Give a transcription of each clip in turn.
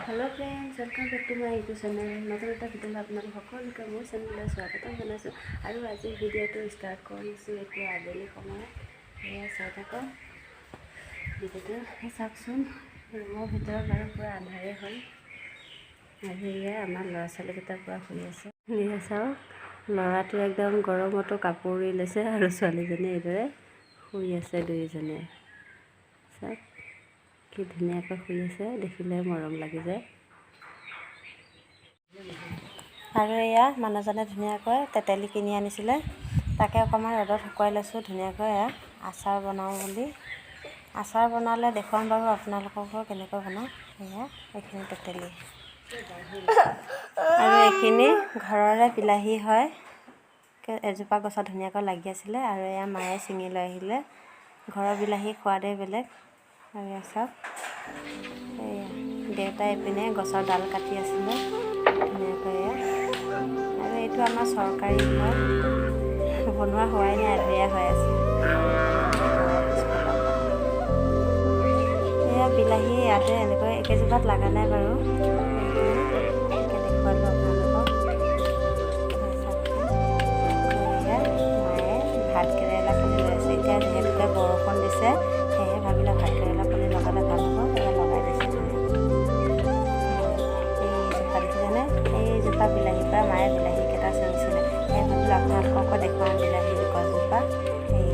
Hello friends, welcome back to my YouTube channel. নতুন এটা ভিডিঅ'লৈ আপোনালোক সকলোকে মোৰ চেনেললৈ স্বাগতম জনাইছোঁ। আৰু আজিৰ ভিডিঅ'টো ষ্টাৰ্ট কৰিছোঁ এতিয়া আবেলি সময়ত। এয়া চাই থাকক ভিডিঅ'টো। চাওকচোন, ৰুমৰ ভিতৰত বাৰু পূৰা আন্ধাৰেই হ'ল। আৰু এয়া আমাৰ ল'ৰা ছোৱালীকেইটা পূৰা শুই আছে। এয়া চাওক, ল'ৰাটোৱে একদম গৰমতো কাপোৰ উৰি লৈছে আৰু ছোৱালীজনীয়ে এইদৰে শুই আছে দুয়োজনে। চাওক কি ধুনীয়াকৈ শুই আছে, দেখিলে মৰম লাগি যায়। আৰু এয়া মানুহজনে ধুনীয়াকৈ তেতেলী কিনি আনিছিলে, তাকে অকণমান ৰ'দত শুকুৱাই লৈছোঁ ধুনীয়াকৈ। এয়া আচাৰ বনাওঁ বুলি। আচাৰ বনালে দেখুৱাম বাৰু আপোনালোককো কেনেকৈ বনাওঁ। এয়া এইখিনি তেতেলী আৰু এইখিনি ঘৰৰে বিলাহী হয়, এজোপা গছত ধুনীয়াকৈ লাগি আছিলে। আৰু এয়া মায়ে ছিঙি লৈ আহিলে। ঘৰৰ বিলাহী সোৱাদেই বেলেগ। আৰু এয়া চাওক, এয়া দেউতাই এইপিনে গছৰ ডাল কাটি আছিলে ধুনীয়াকৈ। এয়া আৰু এইটো আমাৰ চৰকাৰী ঘৰ, বনোৱা হোৱাই নাই, আধৰুৱা হৈ আছে। এয়া বিলাহী ইয়াতে এনেকৈ একেজোপাত লগা নাই বাৰু, দেখুৱালোঁ আপোনালোকক। এয়া মায়ে ভাত কেৰেলা পুলি লৈ আছে। এতিয়া যিহেতুকে বৰষুণ দিছে, সেয়েহে ভাবিলে ভাত কেৰেলা পুলি লগালে ভাল হ'ব। এয়া লগাই দিছে ধুনীয়াকৈ। এইজোপা দেখিছেনে? এইজোপা বিলাহীৰ পৰা মায়ে বিলাহীকেইটা ছিঙিছিলে। সেয়ে ভাবিলোঁ আপোনালোককো দেখুৱাওঁ বিলাহী গছজোপা। এই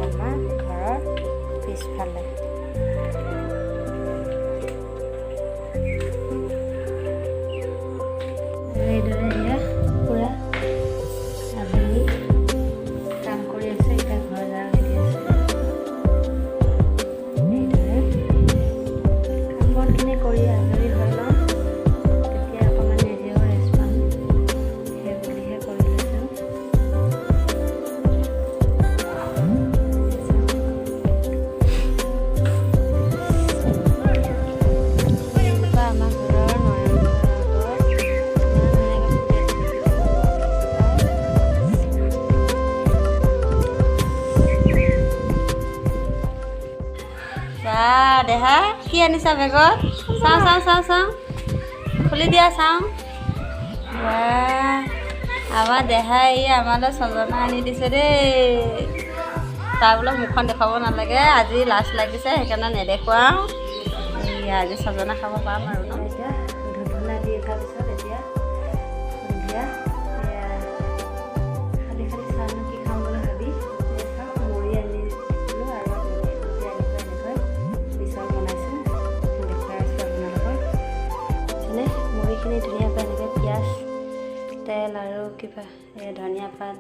আমাৰ ঘৰৰ পিছফালে। এইদৰে এয়া পূৰা আবেলি কাম কৰি আছে। এতিয়া ঘৰ ঝাৰু দি আছে। এইদৰে কাম বনখিনি কৰি আজৰি হৈ লওঁ, তেতিয়া অকণমান নিজেও ৰেষ্ট পাম, সেই বুলিহে কৰি লৈছোঁ। এইজোপা আমাৰ ঘৰৰ নয়নতৰা গছ, ইমান ধুনীয়াকৈ ফুলি আছে, দেখিছেনে? বা দেহা, কি আনিছা বেগত? চাওঁ চাওঁ চাওঁ চাওঁ, খুলি দিয়া চাওঁ। বা, আমাৰ দেহাই এই আমালৈ ছজনা আনি দিছে দেই। তাৰ বোলে মুখখন দেখুৱাব নালাগে, আজি লাজ লাগিছে, সেইকাৰণে নেদেখুৱাওঁ। এইয়া আজি ছজনা খাব পাম আৰু ন। এতিয়া ধূপ ধূনা দি উঠাৰ পিছত এতিয়া সন্ধিয়া এয়া খালি খালি চাহনো কি খাম বুলি ভাবি এয়া চাওক, মুড়ি আনিলোঁ আৰু ৰুটি আনিলোঁ, এনেকৈ মিছল বনাইছোঁ, দেখুৱাই আছোঁ আপোনালোকক। যেনে মুড়িখিনি ধুনীয়াকৈ এনেকৈ পিঁয়াজ, তেল আৰু কিবা এই ধনিয়া পাত,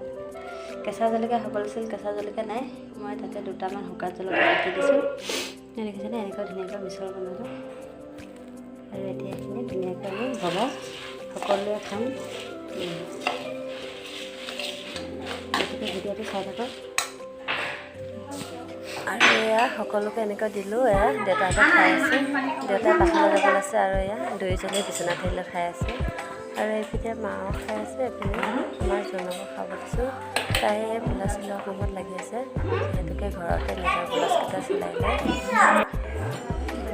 কেঁচা জলকীয়া হ'ব লাগিছিল, কেঁচা জলকীয়া নাই, মই তাতে দুটামান শুকান জলকীয়া কাটি দিছোঁ। দেখিছেনে? এনেকৈ ধুনীয়াকৈ মিছল বনালোঁ। আৰু এতিয়া এইখিনি ধুনীয়াকৈ আমি ভগাই সকলোৱে খাম। গতিকে ভিডিঅ'টো চাই থাকক। আৰু এয়া সকলোকে এনেকৈ দিলোঁ। এয়া দেউতাহঁতে খাই আছে, দেউতাই পাছলৈ যাব লৈছে। আৰু এয়া দুয়োজনে বিচনাত ধৰি খাই আছে। আৰু এইপিনে মাও খাই আছে, এইপিনে আমাৰ জোনকো খাব দিছোঁ। তাই ব্লাউজ চিলোৱা কামত লাগি আছে, যিহেতুকে ঘৰতে নিজৰ ব্লাউজকেইটা চিলাই লয়।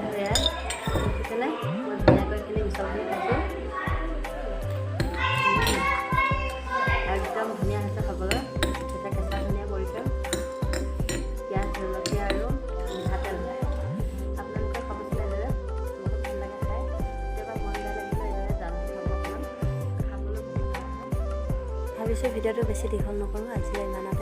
আৰু এয়া দেখিছেনে, মই ধুনীয়াকৈ এইখিনি মিছলখিনি খাইছোঁ। একদম ধুনীয়া হৈছে খাবলৈ। তাতে কেঁচা ধনিয়া পৰিছে, পিঁয়াজ, জলকীয়া আৰু মিঠাতেল। আপোনালোকে খাবচোন এইদৰে, বহুত ভাল লাগে খাই। কেতিয়াবা মন বেয়া লাগিলে এইদৰে জাল দি খাব অকণমান, খাবলৈ বহুত ভাল হয়। ভাবিছোঁ ভিডিঅ'টো বেছি দীঘল নকৰোঁ, আজি ইমানতে।